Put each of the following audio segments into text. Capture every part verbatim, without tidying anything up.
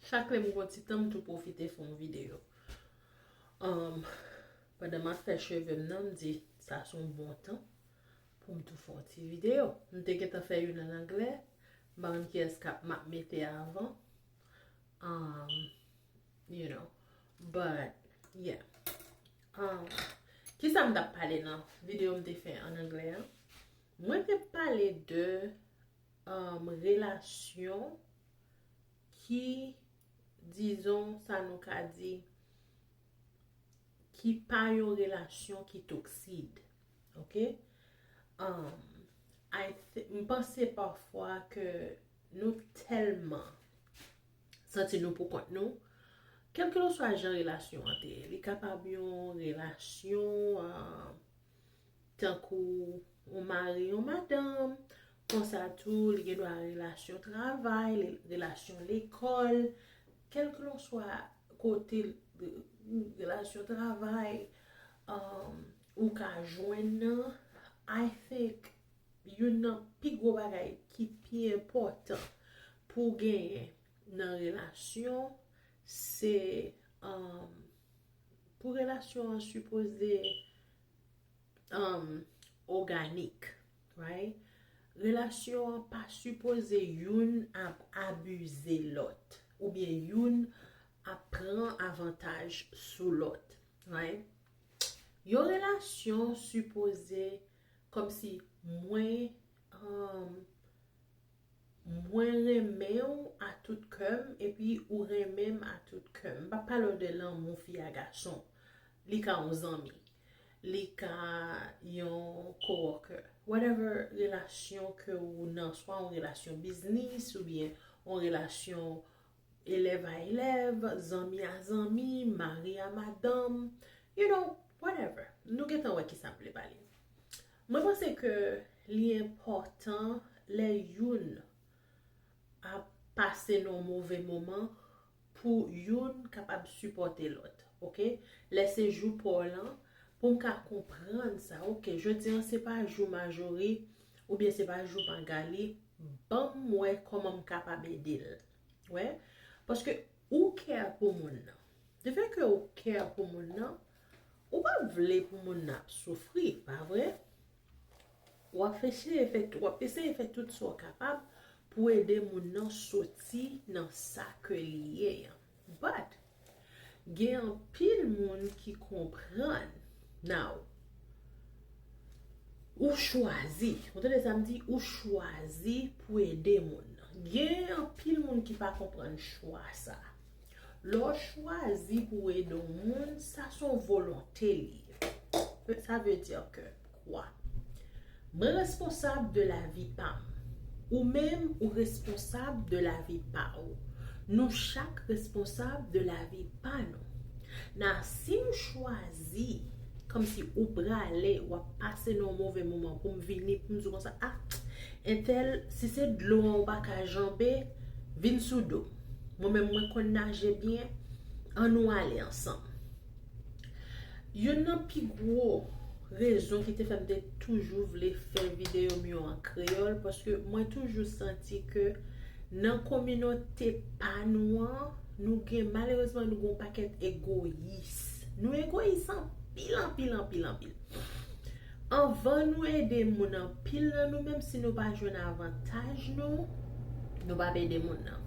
Chak lè m gon ti tan, m tou pwofite fè yon videyo. Um, pandan m ap fè cheve m nan, m di, sa se yon bon tan pou m tou fè yon ti videyo. M te gentan fè youn an anglè, m pa konn kiyès k ap m ap mete avan. Um, you know, but, yeah. Um, kisa m t ap pale nan videyo m te fè an anglè an? Mwen te pale de um, relasyon ki, dizon, sa nou ka di, ki pa yon relasyon ki toksid. Ok? Um, I th- m panse pafwa ke nou tèlman santi nou pou kont nou, kèlkeswa jan relasyon an te ye, li kapab yon relasyon, uh, tankou yon mari, yon madanm, konsa tou, li gen dwa relasyon travay, le- relasyon lekòl, kèlkeswa kote, relasyon travay, um, ou ka jwenn nan, I think youn nan pi gwo bagay ki pi enpòtan pou genyen nan relasyon, se, um, pou relasyon an sipoze um, òganik, right? Relasyon an pa sipoze youn ap abize lòt, oubyen youn ap pran avantaj sou lòt, right? Yon relasyon sipoze kòmsi mwen, um, mwen renmen w a tout kè m, epi ou renmen m a tout kè m. M pa pale w de lanmou fi a gason. Li ka yon zanmi. Li ka yon coworker. Whatever relasyon ke ou nan, swa yon relasyon biznis oubyen yon relasyon elèv a elèv, zanmi a zanmi, mari a madanm, you know, whatever. Nou gentan wè kisa m vle pale. Mwen panse ke li enpòtan lè youn ap pase nan yon move moman pou youn kapab sipòte lòt, ok? Lè se jou pa w lan, pou m ka konprann sa, ok, jodi an se pa jou Majori, oubyen se pa jou Magali, ban m wè kòman m kapab ede l. Wè? Paske ou care pou moun nan. Lefètke ou care pou moun nan, ou pa vle pou moun nan ap soufri, pa vre? W ap eseye fè, w ap eseye fè tout sa w kapab pou ede moun nan soti nan sa ke li ye an. But, gen anpil moun ki konprann. Now, ou chwazi, ou tande sa m di, ou chwazi pou ede moun nan. Gen anpil moun ki pa konprann chwa sa. Lè w chwazi pou w ede yon moun, sa se yon volonte li ye. Sa vle di ke kwa? Mwen responsab de lavi pa m. Ou menm, ou responsab de lavi pa ou. Nou chak responsab de lavi pa nou. Nan si m chwazi, kòmsi ou prale, w ap pase nan yon move moman pou m vini, pou m di w konsa, ah, entèl, si se dlo an ou pa ka janbe, vin sou do m. Mwen menm, mwen konn naje byen, ann nou ale ansanm. Youn nan pi gwo rezon ki te fè m te toujou vle fè videyo m yo an kreyòl, paske mwen toujou santi ke nan kominote pa nou an, nou gen, malerezman, nou gen yon pakèt egoyis. Nou egoyis anpil, anpil, anpil, anpil. Anvan nou ede moun, anpil nan nou, menm si nou pa jwenn avantaj nou, nou p ap ede moun nan.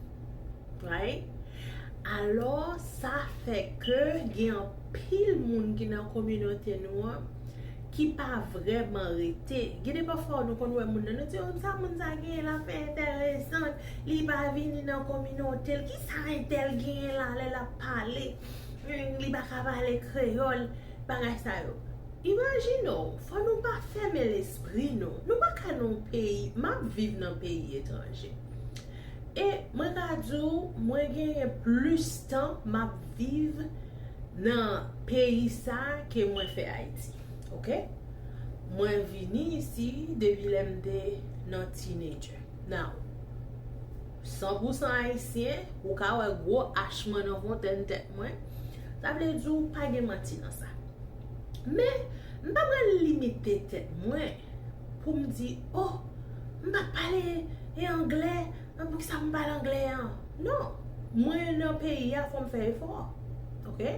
Right? Alò, sa fè ke gen anpil moun ki nan kominote nou an ki pa vrèman rete. Gen de pafwa nou konn wè moun nan, nou di, "Oh, sa moun sa genyen la fè enteresan, li pa vini nan kominote l. Kisa entèl genyen la lè l ap pale? Hmm, li pa ka pale kreyòl," bagay sa yo. Imajine w, fò nou pa fèmen lespri nou. Nou pa ka nan yon peyi, m ap viv nan peyi etranje. E mwen ka di w, mwen genyen plis tan m ap viv nan peyi sa ke mwen fè Ayiti. Ok? Mwen vini isi depi lè m te nan teenager. Now, san pou san ayisyen, ou ka wè gwo ach mwen nan fontèn tèt mwen. Sa vle di w pa gen manti nan sa. Men, m pa pral limite tèt mwen pou m di, "Oh, m pa pale e anglè, poukisa m pale anglè an?" Non. Mwen nan peyi a, fò m fè efò. Oke?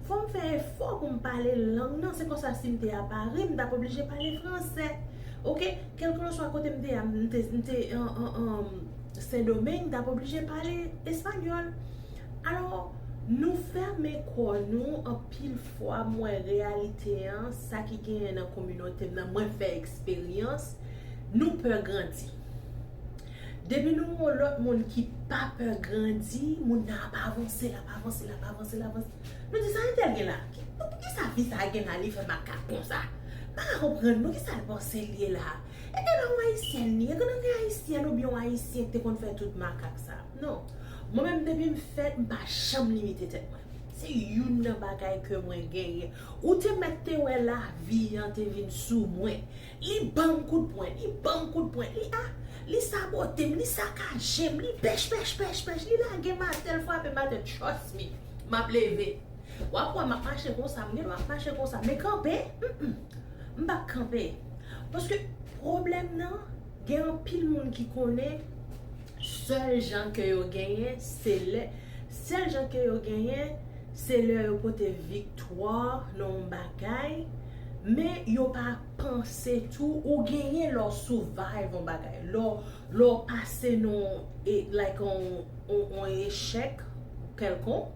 Fò m fè efò pou m pale lang nan. Se konsa, si m te a Pari, m t ap oblije pale fransè. Oke? Kèlkeswa kote m te a, m te, m te an, an, an Sendomeng, m t ap oblije pale espanyòl. Alò, nou fèmen kò nou, anpil fwa m wè reyalite an, sa ki genyen nan kominote m nan, mwen fè eksperyans, nou pè grandi. Depi nou yon lòt moun ki pa pè grandi, moun nan ap avanse, l ap avanse, l ap avanse, l ap avanse. Nou di, "Sa entèl gen la? Ki, poukisa fi sa gen la, li fè makak konsa? M pa ka konprann, non, kisa l panse l ye la? Eske l yon ayisyèn li? Eske l yon ayisyèn oubyen yon ayisyen ki te konn fè tout makak sa?" Non. Mwen menm, depi m fèt, m pa janm limite tèt mwen. Se youn nan bagay ke mwen genyen. Ou te mèt te wè lavi an te vin sou mwen. Li ban m kout pwen, li ban m kout pwen, li a, li sabote m, li sakaje m, li pèch, pèch, pèch, pèch, li lage m atè, l frape m atè, trust me, m ap leve. W ap wè m ap mache konsa, m gen dwa ap mache konsa, men kanpe, mm, mm, m p ap kanpe. Paske pwoblèm nan, gen anpil moun ki konnen sèl jan ke yo genyen, se lè, sèl jan ke yo genyen, se lè yo pote viktwa nan yon bagay, men yo pa panse tou, ou genyen lè w survive yon bagay, lè w, lè w pase nan, e, like, yon, yon, yon echèk kèlkonk,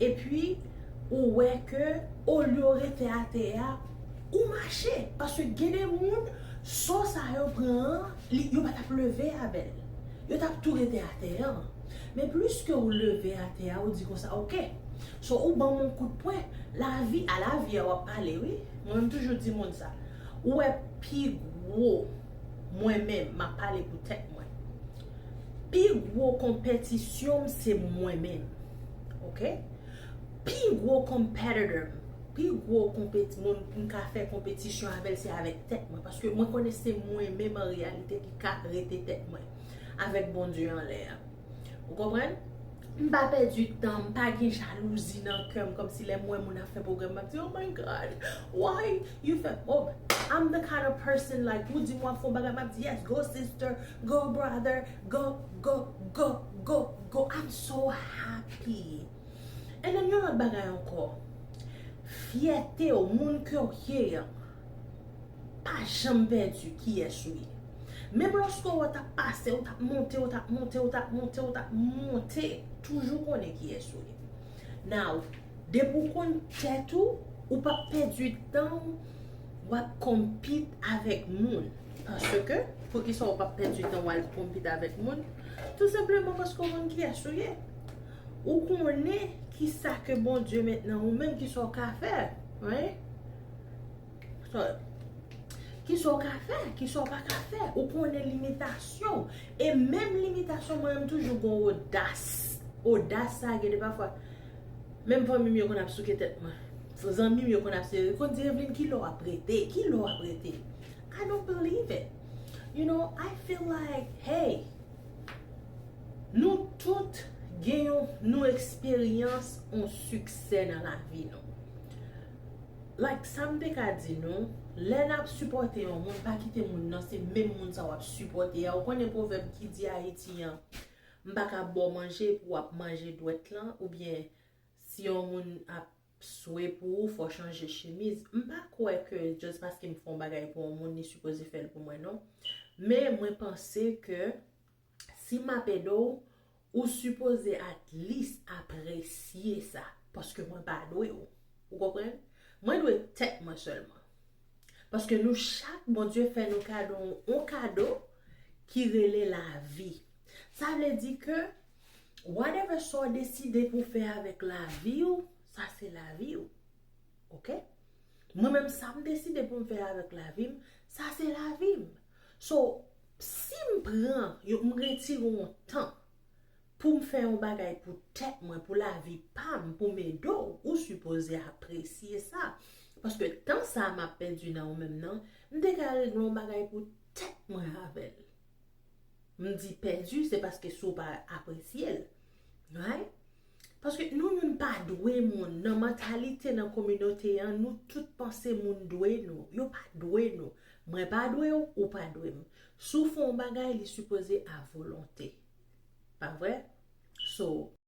epi ou wè ke olye w rete atè a, ou mache. Paske gen de moun, so sa yo pran an, li, yo pa t ap leve avè l. Yo t ap tou rete atè a. Men plis ke ou leve atè a, ou di konsa, "Oke." So, ou ban m yon kout pwen. Lavi, a lavi a w ap pale, wi. Mwen, m toujou di moun sa. Ou wè pi gwo, mwen menm, m ap pale pou tèt mwen. Pi gwo konpetisyon m, se mwen menm. Oke? Pi gwo competitor m, pi gwo konpeti-, moun m ka fè konpetisyon avè l, se avèk tèt mwen. Paske mwen konnen se mwen menm an reyalite ki ka rete tèt mwen avèk Bondye anlè a. Ou konprann? M pa pèdi tan, m pa gen jalouzi nan kè m, kòmsi lè m wè moun ap fè pwogrè, m ap di, "Oh my God, why you fè, oh, I'm the kind of person, like, ou di m w ap fè yon bagay, m ap di, 'Yes, go sister, go brother, go, go, go, go, go.' I'm so happy." And then yon lòt bagay ankò, fyète w, moun ke w ye an, pa janm pèdi kiyès ou ye. Menm lòske w t ap pase, w t ap monte, w t ap monte, w t ap monte, w t ap monte, toujou konnen kiyès ou ye. Now, depi w konn tèt ou, ou p ap pèdi tan w w ap konpit avèk moun. Paske, poukisa w p ap pèdi tan w al konpit avèk moun? Tou senpleman paske w konn kiyès ou ye. Ou konnen kisa ke Bondye met nan ou menm, kisa w ka fè, right? So, kisa w ka fè, kisa w pa ka fè, ou konnen limitasyon w. E menm limitasyon mwen, m toujou gon odas. Odas sa, gen de pafwa, menm fanmi m yo konn ap souke tèt mwen. Zanmi m yo konn ap se, yo konn di, "Evelyne, kilè w ap rete? Kilè w ap rete?" I don't believe it. You know, I feel like, hey, nou tout gen yon, nou eksperyans yon siksè nan lavi nou. Like, sa m te ka di nou, lè n ap sipòte yon moun, pa kite moun nan, se menm moun sa w ap sipòte a. Ou konnen pwovèb ki di Ayiti an, "M pa ka ba w manje pou w ap manje dwèt lan," oubyen si yon moun ap swe pou ou, fò w chanje chemiz. M pa kwè ke just paske m fè yon bagay pou yon moun, li sipoze fè l pou mwen, non. Men mwen panse ke si m ap ede w, ou sipoze at least apresye sa, paske mwen pa dwe w. Ou konprann? Mwen dwe tèt mwen sèlman. Paske nou chak, Bondye fè nou kado, yon kado ki rele lavi. Sa vle di ke whatever sa w deside pou fè avèk lavi w, sa se lavi w. Oke? Mwen menm, sa m deside pou m fè avèk lavi m, sa se lavi m. So, si m pran, yo, m retire yon tan pou m fè yon bagay pou tèt mwen, pou lavi pa m, pou m ede w, ou sipoze apresye sa. Paske tan sa a m ap pèdi nan ou menm nan, m te ka regle yon bagay pou tèt mwen avè l. M di pèdi, se paske si w pa apresye l. Right? Paske nou youn pa dwe moun. Nan mantalite, nan kominote an, nou tout panse moun dwe nou. Yo pa dwe nou. Mwen pa dwe w, ou pa dwe m. Si w fè yon bagay, li sipoze a volonte. Pa vre? So,